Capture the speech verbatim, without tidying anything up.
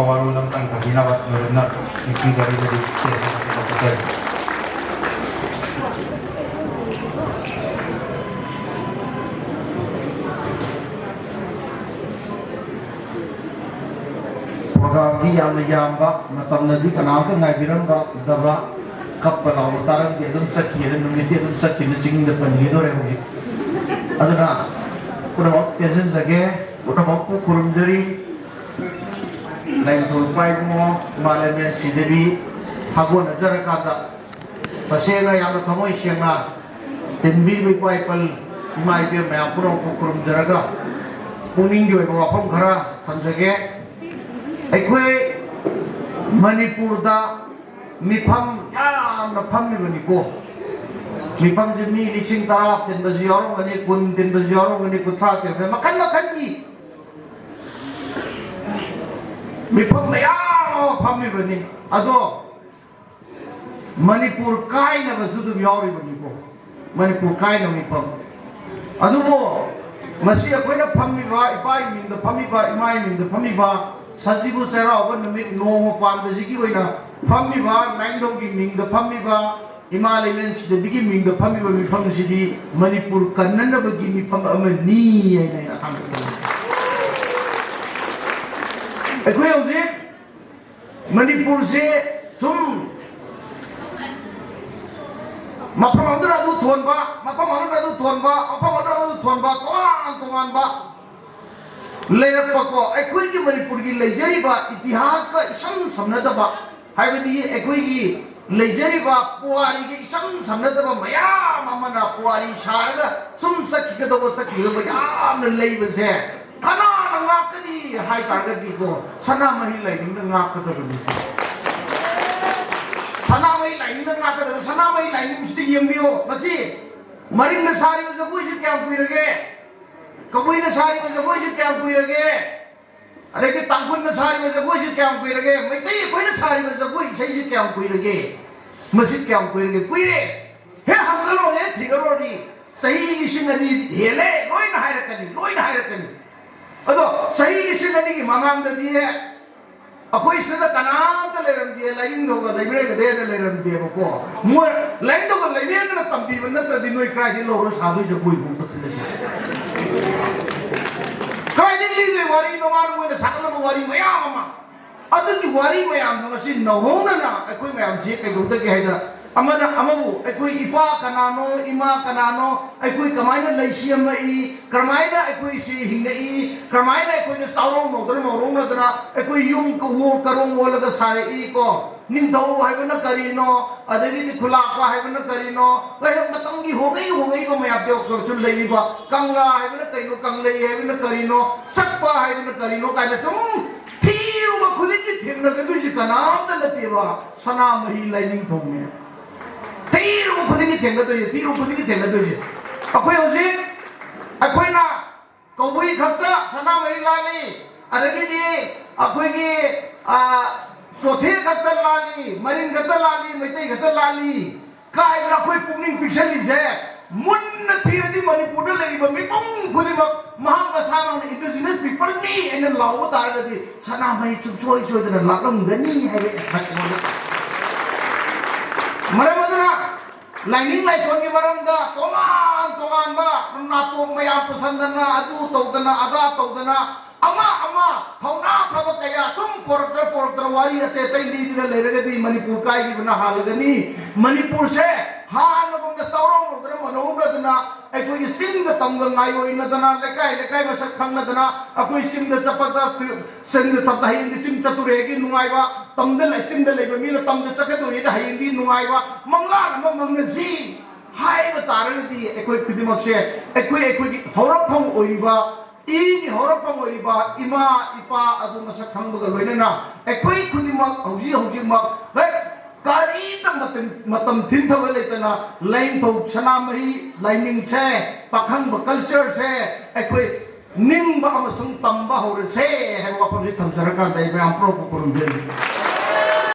ꯋꯥꯔꯣꯜ ꯑꯃꯇꯪ ꯊꯝꯕꯤꯅꯕ ꯅꯣꯏꯔꯦꯝꯅ ꯅꯨꯄꯤ ꯒꯥꯔꯤꯗꯗꯤ ꯆꯦꯟꯅꯕ ꯇꯧꯖꯔꯤ꯫ ꯄ꯭ꯔꯣꯒ꯭ꯔꯥꯝꯗꯤ ꯌꯥꯝꯅ ꯌꯥꯝꯕ, ꯃꯇꯝꯅꯗꯤ ꯀꯅꯥꯝꯇ ꯉꯥꯏꯕꯤꯔꯝꯗꯕ, ꯀꯞꯄ ꯂꯥꯎꯕ ꯇꯥꯔꯝꯗꯦ, ꯑꯗꯨꯝ ꯆꯠꯈꯤꯑꯅ, ꯅꯨꯃꯤꯠꯇꯤ ꯑꯗꯨꯝ ꯆꯠꯈꯤꯅ ꯆꯤꯡꯗ ꯄꯟꯈꯤꯗꯣꯔꯦ ꯍꯧꯖꯤꯛ꯫ ꯑꯗꯨꯅ ꯄꯨꯝꯅꯃꯛ ꯇꯦꯟꯁꯤꯟꯖꯒꯦ, ꯄꯨꯝꯅꯃꯛꯄꯨ ꯈꯨꯔꯨꯝꯖꯔꯤ꯫ ꯂꯥꯏꯅꯤꯡꯊꯧ ꯏꯄꯥ ꯏꯕꯨꯡꯉꯣ ꯏꯃꯥ ꯂꯩꯃꯔꯦꯟ ꯁꯤꯗꯦꯕꯤ ꯊꯥꯒꯣꯟꯅꯖꯔꯀꯥꯟꯗ ꯇꯁꯦꯡꯅ ꯌꯥꯝꯅ ꯊꯃꯣꯏ ꯁꯦꯡꯅ ꯇꯤꯟꯕꯤꯔꯤꯕ ꯏꯄꯥ ꯏꯄꯜ ꯏꯃꯥ ꯏꯕꯦꯟ ꯃꯌꯥꯝ ꯄꯨꯝꯅꯃꯛꯄꯨ ꯈꯨꯔꯨꯝꯖꯔꯒ ꯄꯨꯛꯅꯤꯡꯒꯤ ꯑꯣꯏꯕ ꯋꯥꯐꯝ ꯈꯔ ꯊꯝꯖꯒꯦ꯫ ꯑꯩꯈꯣꯏ ꯃꯅꯤꯄꯨꯔꯗ ꯃꯤꯐꯝ ꯌꯥꯝꯅ ꯐꯝꯃꯤꯕꯅꯤꯀꯣ꯫ ꯃꯤꯐꯝꯁꯦ ꯃꯤ ꯂꯤꯁꯤꯡ ꯇꯔꯥ ꯇꯤꯟꯕꯁꯨ ꯌꯥꯎꯔꯝꯒꯅꯤ, ꯀꯨꯟ ꯇꯤꯟꯕꯁꯨ ꯌꯥꯎꯔꯝꯒꯅꯤ, ꯀꯨꯟꯊ꯭ꯔꯥ ꯇꯤꯟꯕ, ꯃꯈꯜ ꯃꯈꯜꯒꯤ ꯃꯤꯐꯝ ꯃꯌꯥꯝ ꯑꯃ ꯐꯝꯃꯤꯕꯅꯤ꯫ ꯑꯗꯣ ꯃꯅꯤꯄꯨꯔ ꯀꯥꯏꯅꯕꯁꯨ ꯑꯗꯨꯝ ꯌꯥꯎꯔꯤꯕꯅꯤꯀꯣ꯫ ꯃꯅꯤꯄꯨꯔ ꯀꯥꯏꯅꯕ ꯃꯤꯐꯝ꯫ ꯑꯗꯨꯕꯨ ꯉꯁꯤ ꯑꯩꯈꯣꯏꯅ ꯐꯝꯃꯤꯕ, ꯏꯄꯥꯒꯤ ꯃꯤꯡꯗ ꯐꯝꯃꯤꯕ, ꯏꯃꯥꯒꯤ ꯃꯤꯡꯗ ꯐꯝꯃꯤꯕ, ꯁꯖꯤꯕꯨ ꯆꯩꯔꯥꯎꯕ ꯅꯨꯃꯤꯠ ꯅꯣꯡꯃ ꯄꯥꯟꯕꯁꯤꯒꯤ ꯑꯣꯏꯅ ꯐꯝꯃꯤꯕ, ꯅꯥꯏꯅꯤꯡꯊꯧꯒꯤ ꯃꯤꯡꯗ ꯐꯝꯃꯤꯕ, ꯏꯃꯥ ꯂꯩꯃꯔꯦꯟ ꯁꯤꯗꯕꯤꯒꯤ ꯃꯤꯡꯗ ꯐꯝꯃꯤꯕ ꯃꯤꯐꯝꯁꯤꯗꯤ ꯃꯅꯤꯄꯨꯔ ꯀꯟꯅꯅꯕꯒꯤ ꯃꯤꯐꯝ ꯑꯃꯅꯤ ꯍꯥꯏꯅ ꯑꯩꯅ ꯑꯍꯥꯟꯕꯗ ꯈꯜꯂꯤ꯫ ꯑꯩꯈꯣꯏ ꯍꯧꯖꯤꯛ ꯃꯅꯤꯄꯨꯔꯁꯦ ꯁꯨꯝ ꯃꯐꯝ ꯑꯃꯗꯅ ꯑꯗꯨ ꯊꯣꯟꯕ, ꯃꯐꯝ ꯑꯃꯗꯅ ꯑꯗꯨ ꯊꯣꯟꯕ, ꯃꯐꯝ ꯑꯃꯗꯅ ꯑꯗꯨ ꯊꯣꯟꯕ, ꯇꯣꯉꯥꯟ ꯇꯣꯉꯥꯟꯕ ꯂꯩꯔꯛꯄꯀꯣ꯫ ꯑꯩꯈꯣꯏꯒꯤ ꯃꯅꯤꯄꯨꯔꯒꯤ ꯂꯩꯖꯔꯤꯕ ꯏꯇꯤꯍꯥꯁꯀ ꯏꯁꯝ ꯁꯝꯅꯗꯕ, ꯍꯥꯏꯕꯗꯤ ꯑꯩꯈꯣꯏꯒꯤ ꯂꯩꯖꯔꯤꯕ ꯄꯨꯋꯥꯔꯤꯒ ꯏꯁꯝ ꯁꯝꯅꯗꯕ ꯃꯌꯥꯝ ꯑꯃꯅ ꯄꯨꯋꯥꯔꯤ ꯁꯥꯔꯒ ꯁꯨꯝ ꯆꯠꯈꯤꯒꯗꯧꯕ, ꯆꯠꯈꯤꯒꯗꯧꯕ ꯌꯥꯝꯅ ꯂꯩꯕꯁꯦ ꯀꯅꯥꯅ ꯉꯥꯛꯀꯅꯤ ꯍꯥꯏ ꯇꯥꯔꯒꯗꯤꯀꯣ, ꯁꯅꯥꯃꯍꯤ ꯂꯥꯏꯅꯤꯡꯅ ꯉꯥꯛꯀꯗꯕꯅꯤ꯫ ꯁꯅꯥꯃꯍꯤ ꯂꯥꯏꯅꯤꯡꯅ ꯉꯥꯛꯀꯗꯕ꯫ ꯁꯅꯥꯃꯍꯤ ꯂꯥꯏꯅꯤꯡꯁꯤꯗ ꯌꯦꯡꯕꯤꯌꯣ꯫ ꯃꯁꯤ ꯃꯔꯤꯡꯅ ꯁꯥꯔꯤꯕ ꯖꯒꯣꯏꯁꯤ ꯀꯌꯥꯝ ꯀꯨꯏꯔꯒꯦ? ꯀꯕꯨꯏꯅ ꯁꯥꯔꯤꯕ ꯖꯒꯣꯏꯁꯤ ꯀꯌꯥꯝ ꯀꯨꯏꯔꯒꯦ? ꯑꯗꯒꯤ ꯇꯥꯡꯈꯨꯜꯅ ꯁꯥꯔꯤꯕ ꯖꯒꯣꯏꯁꯤ ꯀꯌꯥꯝ ꯀꯨꯏꯔꯒꯦ? ꯃꯩꯇꯩ ꯑꯩꯈꯣꯏꯅ ꯁꯥꯔꯤꯕ ꯖꯒꯣꯏ ꯏꯁꯩꯁꯤ ꯀꯌꯥꯝ ꯀꯨꯏꯔꯒꯦ? ꯃꯁꯤ ꯀꯌꯥꯝ ꯀꯨꯏꯔꯒꯦ? ꯀꯨꯏꯔꯦ꯫ ꯍꯦꯛ ꯍꯪꯒꯠꯂꯣꯅꯦ, ꯊꯤꯒꯠꯂꯨꯔꯗꯤ ꯆꯍꯤ ꯂꯤꯁꯤꯡ ꯑꯅꯤ ꯍꯦꯜꯂꯦ, ꯂꯣꯏꯅ ꯍꯥꯏꯔꯛꯀꯅꯤ, ꯂꯣꯏꯅ ꯍꯥꯏꯔꯛꯀꯅꯤ꯫ ꯑꯗꯣ ꯆꯍꯤ ꯂꯤꯁꯤꯡ ꯑꯅꯤꯒꯤ ꯃꯃꯥꯡꯗꯗꯤ ꯑꯩꯈꯣꯏ ꯁꯤꯗ ꯀꯅꯥꯝꯇ ꯂꯩꯔꯝꯗꯦ, ꯂꯥꯏꯅꯤꯡꯊꯧꯒ ꯂꯩꯃꯔꯦꯟꯒꯗꯩ ꯍꯦꯟꯅ ꯂꯩꯔꯝꯗꯦꯕꯀꯣ꯫ ꯃꯣꯏ ꯂꯥꯏꯅꯤꯡꯊꯧꯒ ꯂꯩꯃꯔꯦꯟꯒꯅ ꯇꯝꯕꯤꯕ ꯅꯠꯇ꯭ꯔꯗꯤ ꯅꯣꯏ ꯀꯗꯥꯏꯗꯒꯤ ꯂꯧꯔ ꯁꯥꯗꯣꯏꯁꯦ? ꯑꯩꯈꯣꯏ ꯏꯕꯨꯡ ꯃꯊꯛꯇꯁꯦ ꯀꯗꯥꯏꯗꯒꯤ ꯂꯤꯗꯣꯏ ꯋꯥꯔꯤꯅꯣ? ꯃꯥꯅ ꯃꯣꯏꯅ ꯁꯥꯒꯠꯂꯝꯕ ꯋꯥꯔꯤ ꯃꯌꯥꯝ ꯑꯃ꯫ ꯑꯗꯨꯒꯤ ꯋꯥꯔꯤ ꯃꯌꯥꯝꯗꯣ ꯉꯁꯤ ꯅꯧꯍꯧꯅꯅ ꯑꯩꯈꯣꯏ ꯃꯌꯥꯝꯁꯤ ꯀꯩꯗꯧꯗꯒꯦ ꯍꯥꯏꯗ, ꯑꯃꯅ ꯑꯃꯕꯨ, ꯑꯩꯈꯣꯏ ꯏꯄꯥ ꯀꯅꯥꯅꯣ, ꯏꯃꯥ ꯀꯅꯥꯅꯣ, ꯑꯩꯈꯣꯏ ꯀꯃꯥꯏꯅ ꯂꯩ ꯁꯦꯝꯃꯛꯏ, ꯀꯔꯝꯍꯥꯏꯅ ꯑꯩꯈꯣꯏꯁꯤ ꯍꯤꯡꯉꯛꯏ, ꯀꯔꯝꯍꯥꯏꯅ ꯑꯩꯈꯣꯏꯅ ꯆꯥꯎꯔꯧꯅꯧꯗꯅ ꯃꯧꯔꯧꯅꯗꯅ ꯑꯩꯈꯣꯏ ꯌꯨꯝ ꯀ-, ꯀꯔꯣꯡ ꯑꯣꯜꯂꯒ ꯁꯥꯔꯛꯏ ꯀꯣ꯫ ꯅꯤꯡꯊꯧ ꯍꯥꯏꯕꯅ ꯀꯔꯤꯅꯣ, ꯑꯗꯒꯤꯗꯤ ꯈꯨꯂꯥꯛꯄ ꯍꯥꯏꯕꯅ ꯀꯔꯤꯅꯣ, ꯍꯣꯏ, ꯃꯇꯝꯒꯤ ꯍꯣꯡꯉꯛꯏ ꯍꯣꯡꯉꯛꯏꯕ ꯃꯌꯥꯝꯗꯣꯁꯨ ꯂꯩꯔꯤꯕ, ꯀꯪꯂꯥ ꯍꯥꯏꯕꯅ ꯀꯩꯅꯣ, ꯀꯪꯂꯩ ꯍꯥꯏꯕꯅ ꯀꯔꯤꯅꯣ, ꯁꯛꯄ ꯍꯥꯏꯕꯅ ꯀꯔꯤꯅꯣ ꯀꯥꯏꯅ ꯁꯨꯝ ꯊꯤꯔꯨꯕ ꯈꯨꯗꯤꯡꯒꯤ ꯊꯦꯡꯅꯒꯗꯣꯏꯁꯤ ꯀꯅꯥꯝꯇ ꯅꯠꯇꯦꯕ, ꯁꯅꯥꯃꯍꯤ ꯂꯥꯏꯅꯤꯡꯊꯧꯅꯦ꯫ ꯊꯤꯔꯨꯕ ꯈꯨꯗꯤꯡꯒꯤ ꯊꯦꯡꯅꯗꯣꯏꯁꯦ, ꯊꯤꯔꯨꯕ ꯈꯨꯗꯤꯡꯒꯤ ꯊꯦꯡꯅꯗꯣꯏꯁꯦ꯫ ꯑꯩꯈꯣꯏ ꯍꯧꯖꯤꯛ, ꯑꯩꯈꯣꯏꯅ ꯀꯕꯨꯏ ꯈꯛꯇ ꯁꯅꯥꯃꯍꯤ ꯂꯥꯠꯂꯤ, ꯑꯗꯒꯤꯗꯤ ꯑꯩꯈꯣꯏꯒꯤ, ꯑ, ꯆꯣꯊꯦ ꯈꯛꯇ ꯂꯥꯠꯂꯤ, ꯃꯔꯤꯡ ꯈꯛꯇ ꯂꯥꯠꯂꯤ, ꯃꯩꯇꯩ ꯈꯛꯇ ꯂꯥꯠꯂꯤ ꯀꯥꯏꯗꯅ ꯑꯩꯈꯣꯏ ꯄꯨꯛꯅꯤꯡ ꯄꯤꯛꯁꯜꯂꯤꯁꯦ꯫ ꯃꯨꯟꯅ ꯊꯤꯔꯗꯤ ꯃꯅꯤꯄꯨꯔꯗ ꯂꯩꯔꯤꯕ ꯃꯤꯄꯨꯝ ꯈꯨꯗꯤꯡꯃꯛ ꯃꯍꯥꯛ ꯃꯁꯥꯃꯛꯅ indigenous people ꯅꯤ ꯍꯥꯏꯅ ꯂꯥꯎꯕ ꯇꯥꯔꯒꯗꯤ ꯁꯅꯥꯃꯍꯤ ꯁꯨꯡꯁꯣꯏ ꯁꯣꯏꯗꯅ ꯂꯥꯠꯂꯝꯒꯅꯤ ꯍꯥꯏꯕ ꯑꯩ ꯑꯩꯉꯣꯟꯗ꯫ ꯃꯔꯝ ꯑꯗꯨꯅ ꯂꯥꯏꯅꯤꯡ ꯂꯥꯏꯁꯣꯟꯒꯤ ꯃꯔꯝꯗ ꯇꯣꯉꯥꯟ ꯇꯣꯉꯥꯟꯕ ꯅꯥꯇꯣꯡ ꯃꯌꯥꯝ ꯄꯨꯁꯟꯗꯅ, ꯑꯗꯨ ꯇꯧꯗꯅ, ꯑꯗꯥ ꯇꯧꯗꯅ, ꯑꯃ ꯑꯃ ꯊꯧꯅꯥ ꯐꯕ ꯀꯌꯥ ꯁꯨꯝ ꯄꯣꯔꯛꯇ꯭ꯔ ꯄꯣꯔꯛꯇ꯭ꯔ ꯋꯥꯔꯤ ꯑꯇꯩ ꯑꯇꯩ ꯂꯤꯗꯨꯅ ꯂꯩꯔꯒꯗꯤ ꯃꯅꯤꯄꯨꯔ ꯀꯥꯏꯈꯤꯕꯅ ꯍꯥꯜꯂꯒꯅꯤ꯫ ꯃꯅꯤꯄꯨꯔꯁꯦ ꯍꯥꯟꯅꯒꯨꯝꯅ ꯆꯥꯎꯔꯧꯅꯧꯗꯅ ꯃꯧꯔꯧꯅꯗꯅ, ꯑꯩꯈꯣꯏꯒꯤ ꯆꯤꯡꯗ ꯇꯝꯒ ꯉꯥꯏꯑꯣꯏꯅꯗꯅ, ꯂꯩꯀꯥꯏ ꯂꯩꯀꯥꯏ ꯃꯁꯛ ꯈꯪꯅꯗꯅ, ꯑꯩꯈꯣꯏ ꯆꯤꯡꯗ ꯆꯠꯄꯗ ꯆꯤꯡꯗ ꯆꯠꯄꯗ ꯍꯌꯦꯡꯗꯤ ꯆꯤꯡ ꯆꯠꯇꯣꯔꯦꯒꯤ ꯅꯨꯡꯉꯥꯏꯕ, ꯇꯝꯗ ꯂꯩ-, ꯆꯤꯡꯗ ꯂꯩꯕ ꯃꯤꯅ ꯇꯝꯗ ꯆꯠꯀꯗꯣꯔꯦꯗ ꯍꯌꯦꯡꯗꯤ ꯅꯨꯡꯉꯥꯏꯕ ꯃꯪꯂꯥꯟ ꯑꯃ ꯃꯪꯉꯁꯤ ꯍꯥꯏꯕ ꯇꯥꯔꯒꯗꯤ ꯑꯩꯈꯣꯏ ꯈꯨꯗꯤꯡꯃꯛꯁꯦ ꯑꯩꯈꯣꯏ ꯑꯩꯈꯣꯏꯒꯤ ꯍꯧꯔꯛꯐꯝ ꯑꯣꯏꯔꯤꯕ, ꯏꯒꯤ ꯍꯧꯔꯛꯐꯝ ꯑꯣꯏꯔꯤꯕ ꯏꯃꯥ ꯏꯄꯥ ꯑꯗꯨ ꯃꯁꯛ ꯈꯪꯕꯒ ꯂꯣꯏꯅꯅ ꯑꯩꯈꯣꯏ ꯈꯨꯗꯤꯡꯃꯛ ꯍꯧꯖꯤꯛ ꯍꯧꯖꯤꯛꯃꯛ ꯍꯦꯛ ꯀꯔꯤꯝꯇ ꯃꯇꯝ, ꯃꯇꯝ ꯊꯤꯟꯊꯕ ꯂꯩꯇꯅ ꯂꯥꯏꯅꯤꯡꯊꯧ ꯁꯅꯥꯃꯍꯤ ꯂꯥꯏꯅꯤꯡꯁꯦ, ꯄꯥꯈꯪꯕ culture ꯁꯦ ꯑꯩꯈꯣꯏ ꯅꯤꯡꯕ ꯑꯃꯁꯨꯡ ꯇꯝꯕ ꯍꯧꯔꯁꯦ ꯍꯥꯏꯕ ꯋꯥꯐꯝꯁꯤ ꯊꯝꯖꯔꯀꯥꯟꯗ ꯑꯩ ꯃꯌꯥꯝ ꯄꯨꯝꯅꯃꯛꯄꯨ ꯈꯨꯔꯨꯝꯖꯔꯤ꯫